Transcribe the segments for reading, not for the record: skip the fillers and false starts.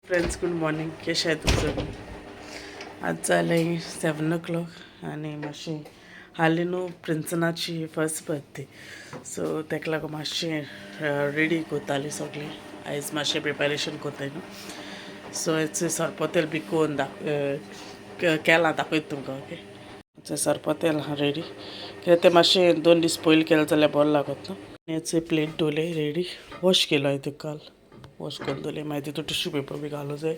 Friends good morning, केशे आहाय तुमी सगळीं? आज जालें 7 o'clock आनी मातशें हालीं न्हू प्रिन्सनाची फर्स्ट बर्थडे, सो तेका लागून मातशें रेडी कोत्तालीं सगळें. आयज मातशें प्रिपेरेशन कोत्ताय न्हू, सो आयज सरपोतेल बी कोन्न केलां, दाखयता तुमकां. ओके, सरपोतेल आहा रेडी, कित्याक तें मातशें 2 दीस पयलीं केलें जाल्यार बरें लागत न्हू. हेच प्लेट दवरले रेडी, वॉश केलो हांवें तुका काल, वॉश करून दवरले. मागीर तितून टिश्यू पेपर बी घालूं जाय.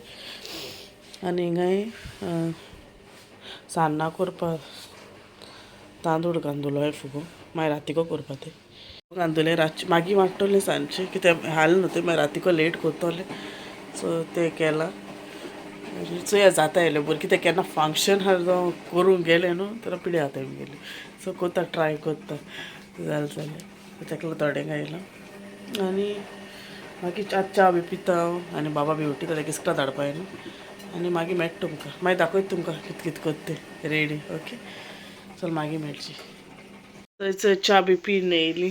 आनी हिंगाय सान्नां करपाक तांदूळ घालून दवरलो फुगो, मागीर रातीको करपा ते घालून रातचे, मागीर वाडटलें सांजचें, कित्याक हाल न्हू तें, मागीर रातीको लेट करतलें. सो तें केलां, चोया जाता येयलें बरें, कित्याक केन्ना फंक्शन आहा जावं करूंक गेलें न्हू तेन्ना पिड्या जाता गेली. सो कोत्ता, ट्राय कोत्ता जालें जाल्यार. तेका लागून थोडें घायलां आनी मागीर आतां च्या बी पिता हांव आनी बाबा बी उठयता, तेका इस्कला धाडपा न्हू. आनी मागीर मेळटा तुमकां, मागीर दाखयता तुमकां कित कित कोत्ता तें रेडी. ओके, चल मागीर मेळची. थंयच च्या बी पिवन येयली,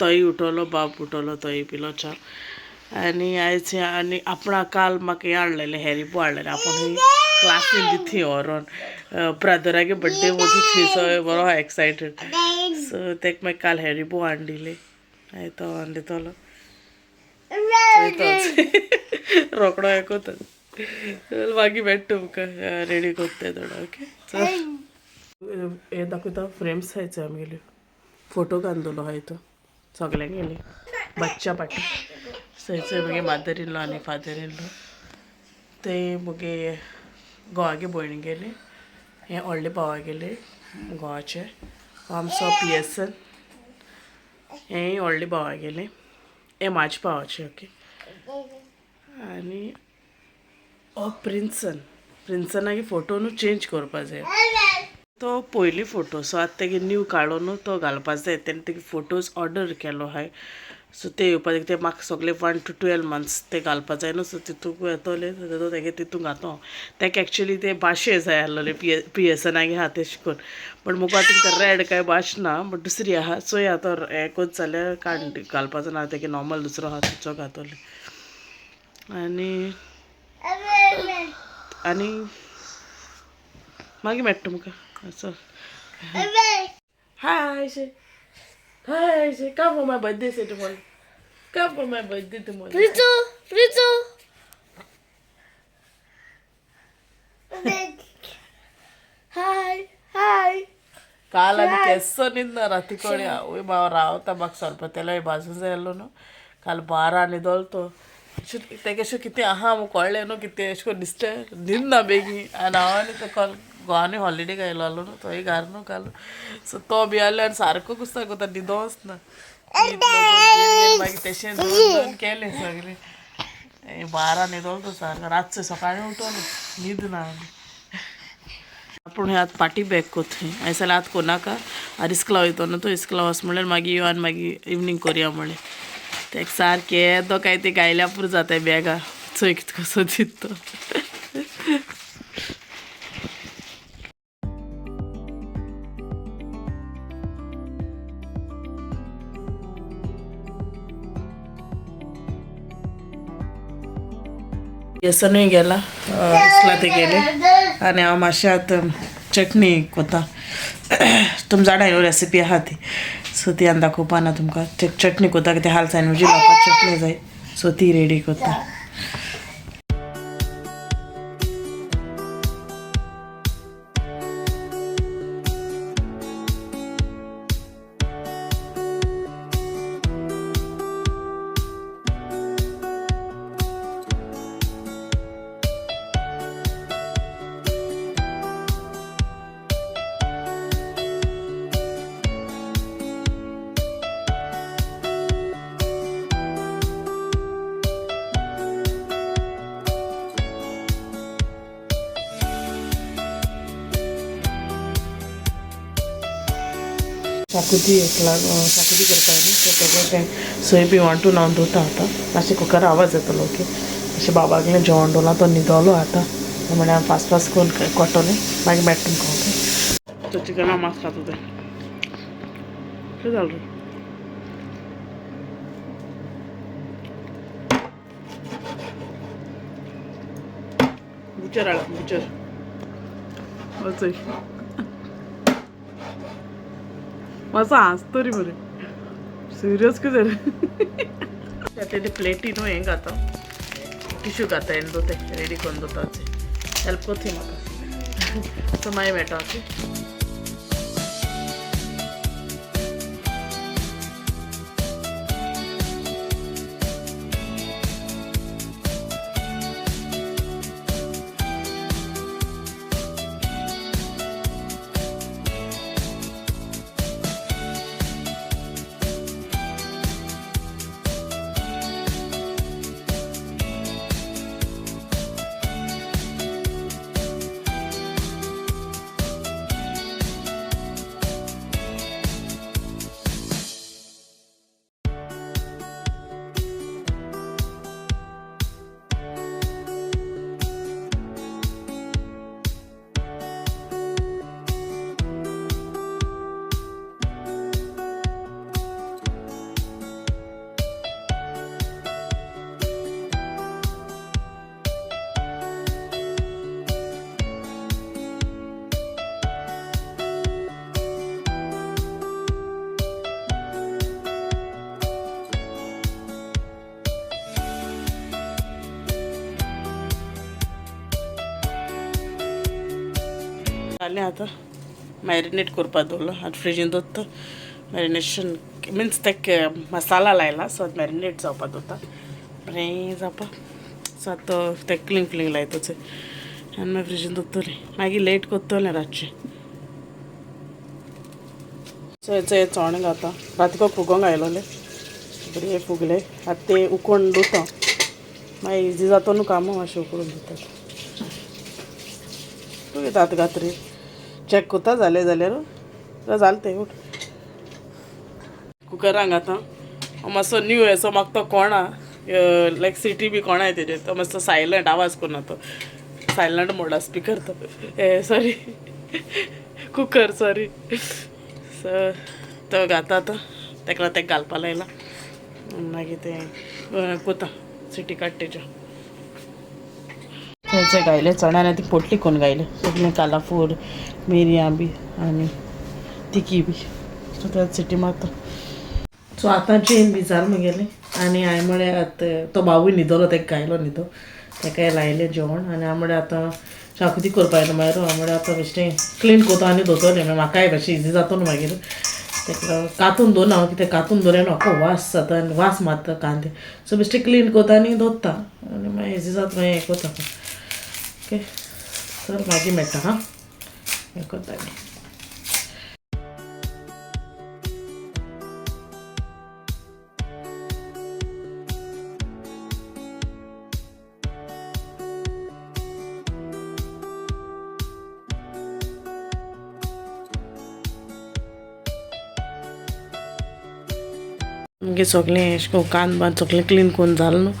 तोय उठवलो, बाब उठवलो, तोय पिलो च्या. आनी आयज आनी आपणा काल म्हाका हें हाडलेलें, हॅरिबो हाडलेलें, आपूण क्लासीन दिथी व्हरोन ब्रदरागे बड्डे मोदी थी, सो बरो एक्सायटेड. सो तेका मागीर काल हॅरिबो हाडून दिले, मागीर तो हाडून दितलो, रोकडो आयकता. मागीर मेळटा तुमकां, रेडी कोत्ता थोडो. ओके, चल हे दाखयता. फ्रेम्स आहाय आमगेल्यो, फोटो घालून दवरलो आहाय तो सगल्यांक गेले बच्चा पाटी. थंयसर मुगे मादर इन लॉ आनी फादर इन लॉ, ते मुगे घोवागे भयणी गेले, हे व्हडले भावा गेले घोवाचे, आमचो पिएसन, हेंय व्हडले भावा गेले, हे म्हाजे भावाचे. ओके, आनी हो प्रिन्सन, प्रिन्सनागे फोटो न्हू चेंज करपा जाय, तो पयली फोटो. सो आतां तेगे न्यू काडून न्हू तो घालपा जाय, तेन्ना तेगे फोटोज ऑर्डर केलो आहाय. सो ते येवपा ते म्हाका सगळे 1 to 12 months ते घालपा जाय न्हू. सो तितूंक येतले तेगे तितूंक घातो. तेका एक्चुली ते भाशे जाय आसलेले, पिएसनागे आहा तेश कोन्न, बट मुगो आतां कितें रेड काय भाश ना, बट दुसरी आहा. चोया आतां हें कोत जाल्यार काड घालपाचो ना, तेगे नॉर्मल दुसरो आहा तिचो घातले. आनी आनी मागीर मेळटा तुमकां. चल, हाय शे, हाय शे, come for my birthday, say tomorrow. Come for my birthday tomorrow. Fritzo, Fritzo. Hi, hi. काल आनी केसो न्हिदना राती कोडे, आवय बाबा रावता म्हाका सरपतेलो भाजून जाय आसलो न्हू. काल 12 न्हिदोलो तो, तेका अशें कितें आहा म्हाका कळ्ळें न्हू, कितें अशें करून दिसलें, न्हिदना बेगीन. आनी हांव आनी तो काल गोवानूय हॉलिडे आयलो आसलो न्हू, तोय घार न्हू काल. सो तो बी आसलो आनी सारको कुस्ता कोता, न्हिदोच ना. मागीर तेशें दोन दोन केलें सगळें, 12 न्हिदोलो तो सारको, रातचो सकाळीं उठोलो, न्हीद ना. आपूण हे आतां पाटी बॅग कोत्थंय, आयज जाल्यार आतां कोनाका, आनी इस्कला वयतो न्हू तो, इस्कला वच म्हणल्यार मागीर यो आनी मागीर इवनींग कोरया म्हणलें. तेका सारकें येदो काय ते गायल्या पुरो जाताय बॅगा, चोय कित कसो दित तो. येसनूय गेला इस्कला, ते गेले आनी हांव मातशें आतां चटणी कोता. तुम जाणा न्हू रेसिपी आहा ती, सो ती आनी दाखोवपा ना तुमकां. चटणी कोता, कित्याक हाल सँडविची लावपाक चटणी जाय, सो ती रेडी कोता. शाकुती एक शाकुती करता न्ही, सो तेका तें सोय बी वांटून हांव दवरता आतां. मातशें कुकरा आवाज येतलो. ओके, मातशें बाबागेलें जेवण दवरलां, तो न्हिदलो आतां, म्हणल्यार हांव फास्ट फास्ट करून कोट्टलें, मागीर मेळटा तुमकां. ओके, तो चिकना मांस खाता तें कितें जालें रे? पिक्चर हाडला पिक्चर वचय मातसो हांस तरी मरे सिरियस कितें जालें. आतां ते प्लेटी न्हू हें घाता टिश्यू घाता एंड दोते रेडी करून दवरता हेल्प कोती म्हाका. सो मागीर मेळटा. ओके जालें आतां मॅरिनेट करपाक दवरलो आतां फ्रिजीन दवरता. मॅरिनेशन मिन्स तेक मसाला लायला सो आतां मॅरिनेट जावपा दवरता बरें जावपा. सो आतां तें क्लिंग क्लिंग लायताच आनी मागीर फ्रिजीन दवरतलें मागीर लेट करतलें रातचें. सो हेचो चोण घाता रातको फुगोंक आयलोलें बरें फुगले आतां ते उकोण दवरता मागीर इजी जाता न्हू काम मातशें उकडून दवरता. तूं कितें आतां घात रे चॅक करता जालें जाल्यार जालें तें उठ कुकरान घाता मातसो न्यू असो म्हाका तो कोणा लायक सिटी बी कोणा तेजेर तो मातसो सायलंट आवाज करना तो सायलंट मोडा स्पिकर तो ए सॉरी कुकर सॉरी. सो तो घाता आतां तेका तेका घालपा लायला मागीर तें कोता सिटी काडटा तेज्यो. थंयचे गायले चणे आनी ती पोटली कोन्न गायले सगळें कालाफूर मिरयां बी आनी तिकी बी. सो ते सिटी मारता. सो आतां चेन बी जाल म्हगेलें आनी हांवें म्हळें आतां तो बाबूय न्हिदलो तेका गायलो न्हिदो तेकाय लायलें जेवण आनी हांव म्हळें आतां शाकुती करपा येयलो मागीर हांव म्हळें आतां बेश्टें क्लीन करता आनी धुतलें मागीर म्हाकाय मातशें इजी जाता न्हू मागीर तेका कातून दवरना हांव कितें कातून दवरलें म्हाका वास जाता आनी वास मारता कांदे. सो बेश्टें क्लीन करता आनी दवरता आनी मागीर इजी जाता मागीर हें करता. ओके चल मागीर मेळटा हां हें करता आनी. मागीर सगळें अशें करून कान बान सगळें क्लीन करून जालें न्हू.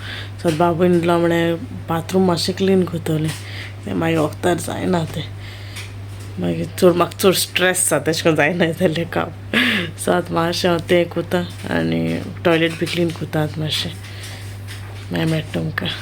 सो बाबून म्हणलां म्हळें बाथरूम मातशें क्लीन करतलें तें मागीर वखदार जायना तें मागीर चड म्हाका चड स्ट्रेस जाता अशें करून जायना जालें काम. सो आतां मातशें हांव तें करता आनी टॉयलेट बी क्लीन करता आतां मातशें मागीर मेळटा तुमकां.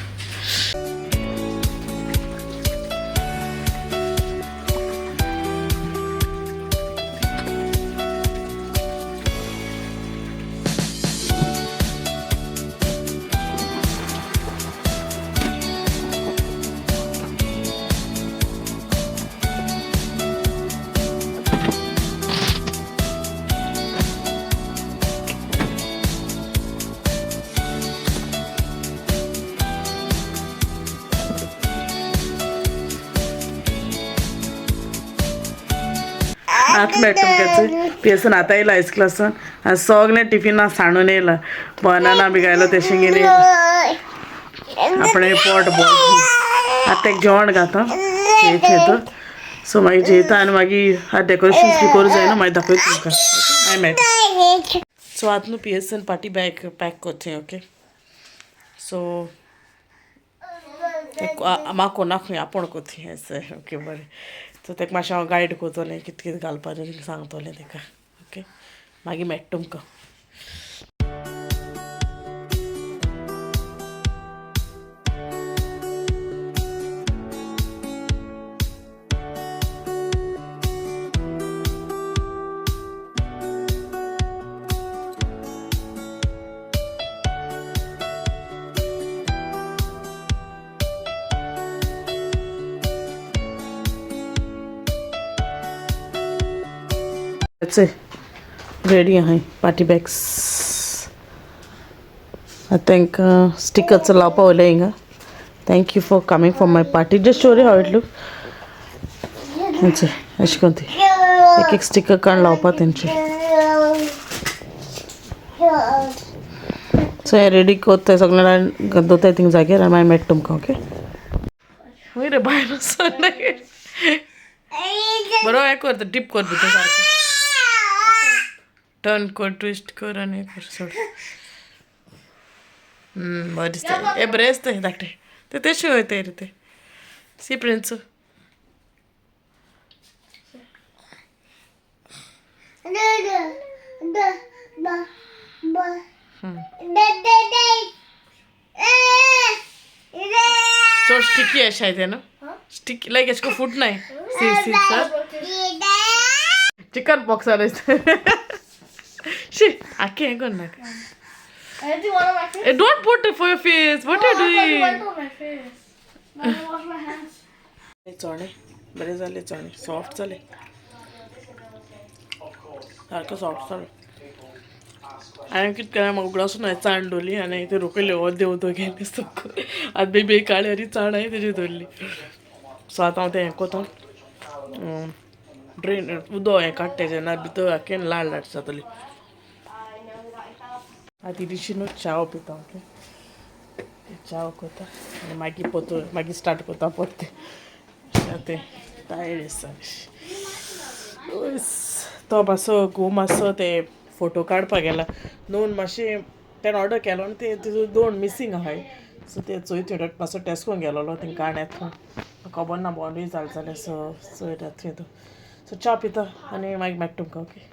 आतां मेळटा तुमकां पियेसन आतां येयला आयज क्लासान आनी सगळें टिफिना सांडून येयला बनाना बी घायलो तेशें घेवन आपणें पोट भर आतां तेका जेवण घाता जेयता. सो मागीर जेयता आनी मागीर आतां डेकोरेशन बी करूं जाय न्हू मागीर दाखयता तुमकां. मागीर मेळटा. सो आतां न्हू पियेसन पार्टी बॅग पॅक करता. ओके सो म्हाका कोणाक खंय आपोण कोती अशें. ओके बरें. सो तेका मातशें हांव गायड करतलें कितें कितें घालपाचें सांगतलें तेका. ओके मागीर मेळटा तुमकां. चल रेडी आहाय पार्टी बॅग्स. आतां तांकां स्टिकर्स लावपा वयले हिंगा. Thank you for coming for my party. Just show how it look. अशें करून ती एक एक स्टिकर काडून लावपा तेंचे. सो हें रेडी कोत्ताय सगळें दवरताय थिंग जाग्यार आनी मागीर मेळटा तुमकां. ओके वयर रे भायर वचोन बरो हें कर, डीप कर भितर सारकें, टर्न कर, ट्विस्ट कर आनी हें कर सोड. बरें दिसता ए, बरें दिसता धाकटें ते तेशें वयताय रे ते. C prince. चड स्टिकी अशें तें न्हू, स्टिकी लायक एशें कोन्न फूट नाय. See see sir, chicken pox जालें. शी आखे हें करनाका. Anything on my face? Hey, don't put it for your face. What are you I doing? went on my face. Now I wash my hands. चणे बरे जाले, चणे सॉफ्ट जाले, सारके सॉफ्ट जाले. हांवें कितें केलें म्हाका उगडासून हांवें चाण दवरली आनी ते रोखडले वत देंवतो गेले सगळें. आतां बेबी काळी आनी चाण हांवें तेजी दवरली. सो आतां हांव तें हें कोता, ड्रेन उदक हें काडटा तेजें, ना भितर आख्खें लाड लाड जातली. आतां इल्लीशी न्हू च्याव पिता. ओके, च्याव कोता आनी मागीर पोतो, मागीर स्टार्ट कोता परतें. तें टायर्ड आसा. तो मातसो घोव मातसो ते फोटो काडपाक गेला. दोन मातशें तेणें ऑर्डर केलो आनी ते तितून दोन मिसींग आहाय. सो ते चोयत मातसो टेस्ट करूंक गेलोलो थिंग काण येता खबर ना, बोंडूय जालें जाल्यार. सो चोयता थंय तो. सो च्या पिता आनी मागीर मेळटा तुमकां. ओके.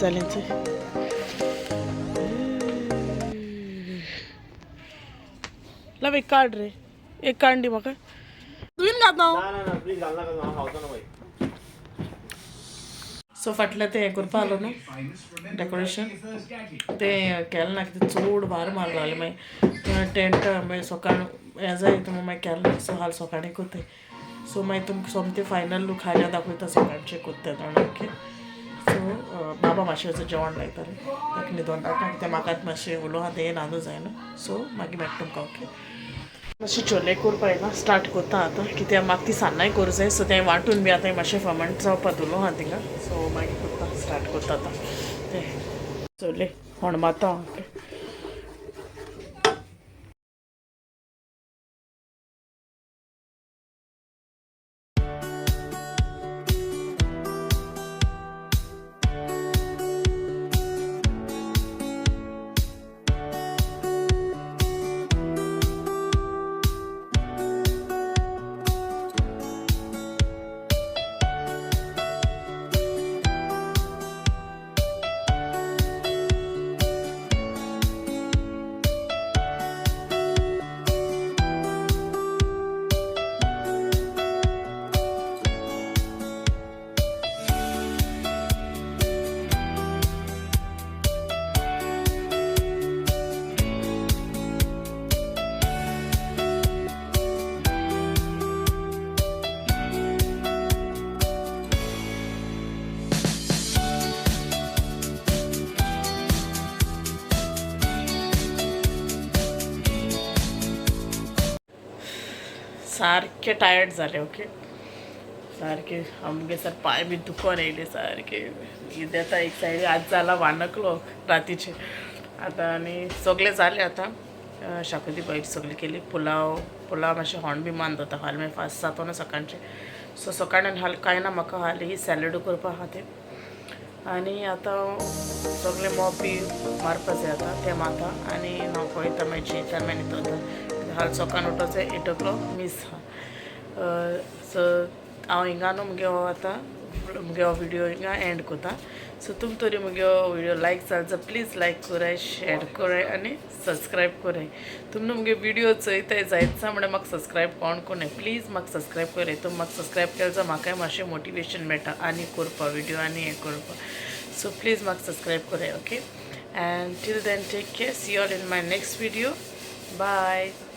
जालें. लाव एक कार्ड रे, एक कार्ड दी म्हाका. तुवें घात. ना. सो फाटल्यान तें हें करपा आसलो न्हू डेकोरेशन, तें केलें ना कितें चड भार मारलो जालें. मागीर टेंट मागीर सकाळ हें जाय मागीर केलें ना. सो हाल सकाळीं कोत्ताय. सो मागीर तुमकां सोमतें फायनल लूक हाल्या दाखयता सकाळचें कोत्ता जाणा. ओके, सो बाबा मातशें जेवण लायताले, ताका न्हिदोन धाडटा कित्याक म्हाका मातशें उलो आहा तें न्हांदू जायना. सो मागीर मेळटा तुमकां. ओके, मातशें चोले करपा येना स्टार्ट करता आतां कित्याक म्हाका ती सान्नाय करूं जाय. सो तें वांटून बी आतां मातशें फर्मंट जावपा दवरलो आहा थिंगा. सो मागीर करता, स्टार्ट करता आतां तें चोले होणमाता. ओके. सारके टायर्ड जाले. ओके, सारके आमगे सर पांय बी दुखोन येयले सारके, न्हीद येता एक सायडी. आज जाला 1 o'clock रातीचे आतां आनी सगळें जालें आतां. शाकुती बॉयल सगळी केली. पुलाव पुलाव मातशें होंड बी मान जाता. हाल मागीर फास्ट जातो न्हू सकाळचें. सो सकाळी आनी हाल कांय ना म्हाका, हाल ही सॅलड करपा आहा तें. आनी आतां सगळें मॉप बी मारपा जाय आतां, तें मारता आनी न्हांवपा वयता, मागीर जेयता, मागीर न्हिदता. हाल सकाळ उठोचें 8 o'clock मीस आहा. सो हांव हिंगा न्हू मुगे हो आतां मुगे हो विडियो हिंगा एंड करता. सो तुम तरी मुगे हो विडियो लायक जाल जाल्यार प्लीज लायक कराय, शेअर कराय आनी सबस्क्रायब कराय. तुमी मुगे विडियो चोयताय जायत म्हळ्यार म्हाका सबस्क्रायब कोण कोन्नाय. प्लीज म्हाका सबस्क्रायब कराय. तुमी म्हाका सबस्क्रायब केलें जाल्यार म्हाकाय मातशें मोटिवेशन मेळटा आनी करपा विडियो आनी हें करपा. सो प्लीज म्हाका सबस्क्रायब कराय. Okay, and till then, take care. See all in my next video. Bye.